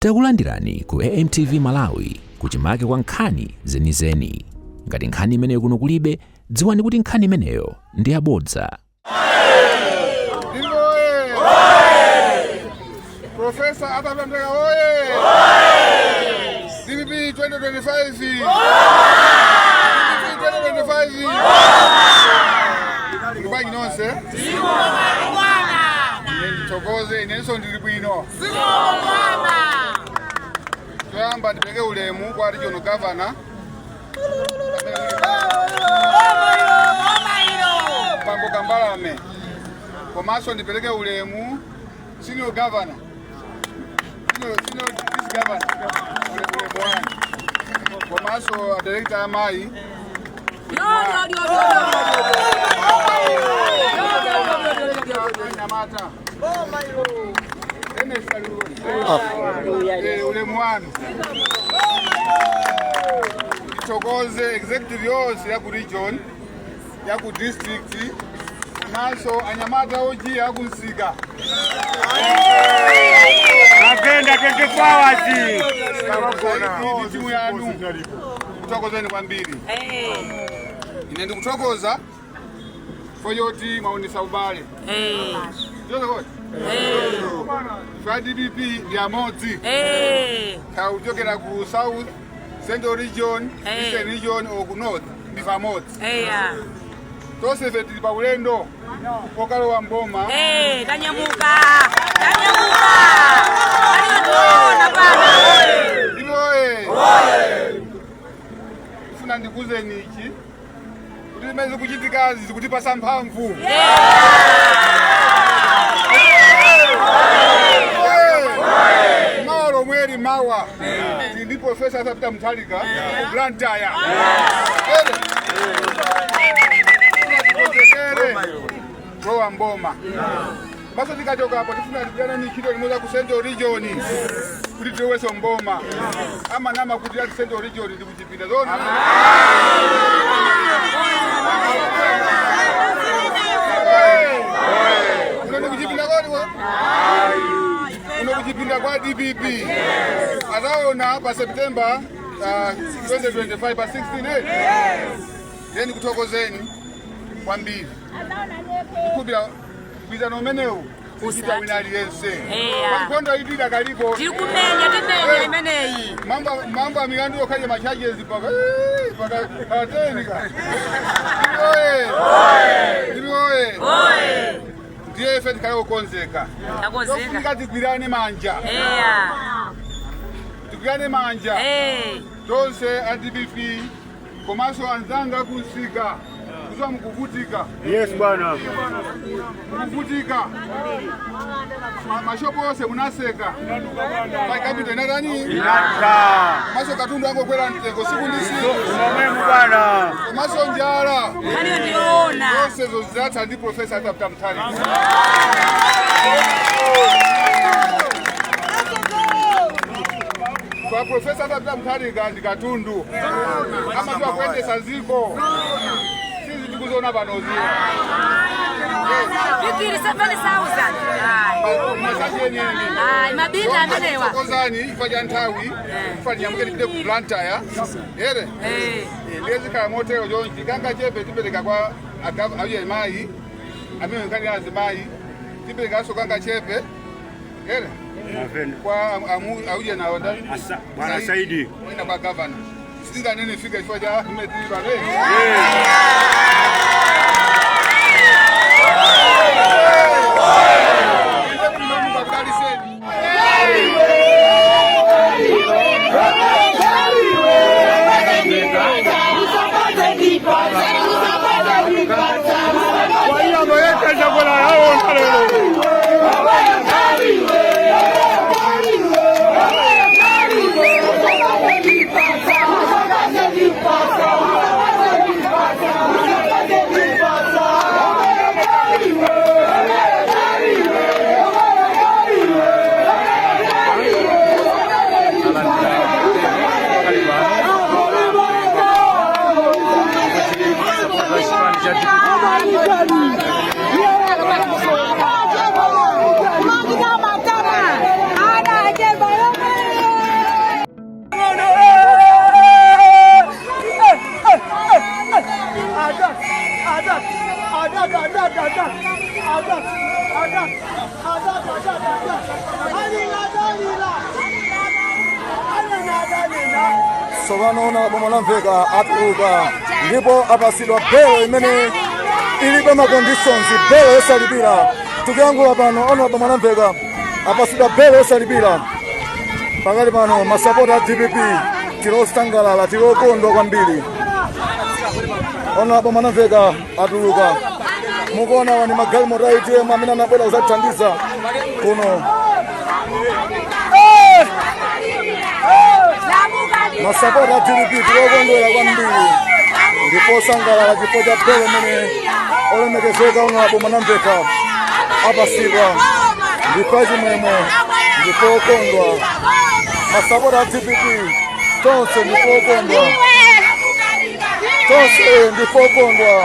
Takulandirani ku AMTV Malawi, kuchimake kwa nkhani zenizeni. Ngati nkhani imeneyo kuno kulibe, dziwani kuti nkhani imeneyo ndi yabodza. Ndimbo oye! Professor Arthur Mutharika oye! DPP 2025! DPP 2025! Muli bwanji nonse? Ine ndithokoze, inenso ndili bwino. Choyamba ndipereke ulemu kwa regional governor Bambo Kambalame, komanso ndipereke ulemu senior governor, senior vice governor, ulemu wanu, komanso a director amayi. Anyamata. Ulemu wanu. Tithokoze executive yonse ya ku region, ya ku district, komanso anyamata ojiya akumsika. Mavenda 24 hours. Ndi timu yanu, kuthokozeni kwambiri. Ine ndikuthokoza chifukwa choti mwaonesa ubale. Ndizo fa DPP ndi amodzi, kuchokera ku South, Central Region, Eastern Region or ku North, ndife amodzi tonse. Ife tili pa ulendo okalowa mboma. Tanyamuka, tanyamuka, aliyotiona pano. Iwoye, funa ndikuzeni ichi, kuti zimene zikuchitikazi zikutipasa mphamvu. Mawa lomweli, mawa, tili ndi Professor Arthur Peter Mutharika ku Blantyre. Tikonzekere kulowa mboma. Maso tikachokapo, tifuna tigwirane ntchito limodzi ku Central Region kuti tilowenso mboma. Amanama kuti ati Central Region ndi kuchipinda zona. Kuno ndi kuchipinda kodi ko? Kuno kuchipinda kwa DPP. Ataona pa September 2025 pa 16, eh? Then kuthokozeni kwambiri. Ndikupira mgwirizano umenewu uchita wina aliyense. Nkhondo itida kalipo. Tiri kumenya, timenya imeneyi. Mambo ya milandu yokhaje, ma charges paka paka patenika. Oye! Oye! Oye! Ndiye ife tikhale kukonzeka. Takonzeka. Tofunika tigwirane manja. Tigwirane manja. Tonse a DPP, komanso anzanga kunsika, kuziwa mukuvutika. Yes bwana. Mukuvutika. Mashopu onse munaseka pa capital inatani? Inata. Komanso katundu angokwera mtengo siku ndi siku. Momwemu bwana. Komanso njala. Nkhaniyo ndiyoona. Zonse zo zidzatha ndi Professor Arthur Peter Mutharika. Kwa Professor Arthur Peter Mutharika ndi katundu, amatiwa kuyendesa ziko, sizi tikuziona panozi. Fikiri 7000. Masaji yeniyeni. Ayi, mabita amenewa. Thokozani chifukwa cha nthawi, chifukwa tinyamuke tipite ku Blantyre ere. Ndiye zikhala motero chonchi, kanga chepe tipereka kwa awiye mayi amene nkhani ya azimayi, tiperekanso kanga chepe ere. Mavenda. Kwa auje nawo ndani? Bwana Saidi. Mwina kwa governor sitinganene fika chifukwa cha metili pano. Mulungu akudalitseni. Kwa hiyo ameweka chakula yao leo. Tsopano Honourable Mwanamveka atuluka ndipo apasidwa belo imene ilibe ma conditions, belo yosalipira. Tikuyankhula pano, Honourable Mwanamveka apasidwa belo yosalipira. Pakali pano masapota a DPP tilosangalala, tilokondwa kwambiri. Honourable Mwanamveka atuluka. Mukuona wani magalimoto a UTM amene anabwera kuzathandiza kuno. Masapota a DPP tilokondwera kwambiri ndipo sangalala chifukwa cha belo imene olemekezeka Honourable Mwanamveka apasidwa. Ndipo chimwemwe, ndipo okondwa, masapota a DPP tonse ndipo okondwa, tonse ndipo okondwa.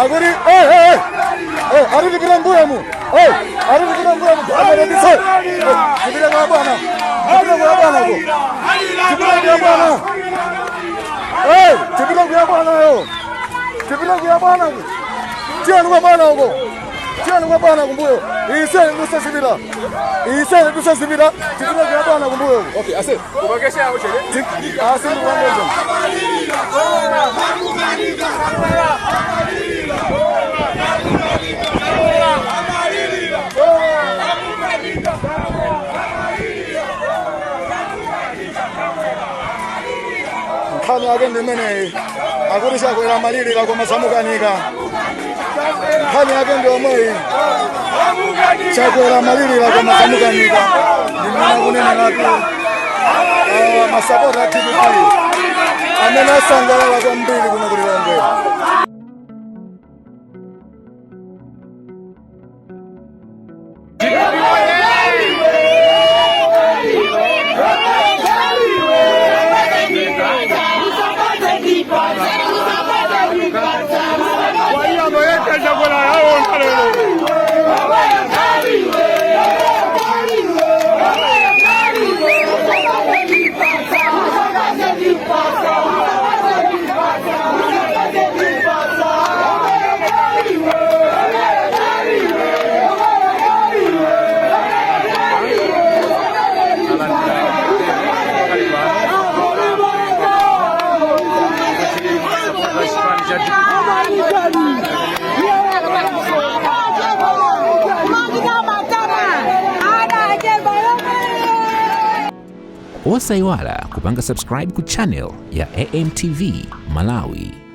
Akuti ari tipita mbuya mu, ari tipita mbuya mu amadabisa. Tipita kwa bwana, tipita kwa bwana ko, tipita kwa bwana, tipita kwa bwana yo, tipita kwa bwana ko, tiyani kwa bwana uko, tiyani kwa bwana kumbuyo. Ise ndusazipita, ise ndusazipita, tipita kwa bwana kumbuyo. Okay, ase kubakesha yawo chere. Ase ndikuwangoza. Nkhani yake ndi imeneyi. Akuti Chakwera malilira koma zamukanika. Nkhani yake ndi omweyi. Chakwera malilira koma zamukanika, ndimene akuneneratu masapota a DPP amene asangalala kwambiri kuno ku Lilongwe. Kwa hiyo ameweka chakula yao leo. Osayiwala kupanga subscribe ku channel ya AMTV Malawi.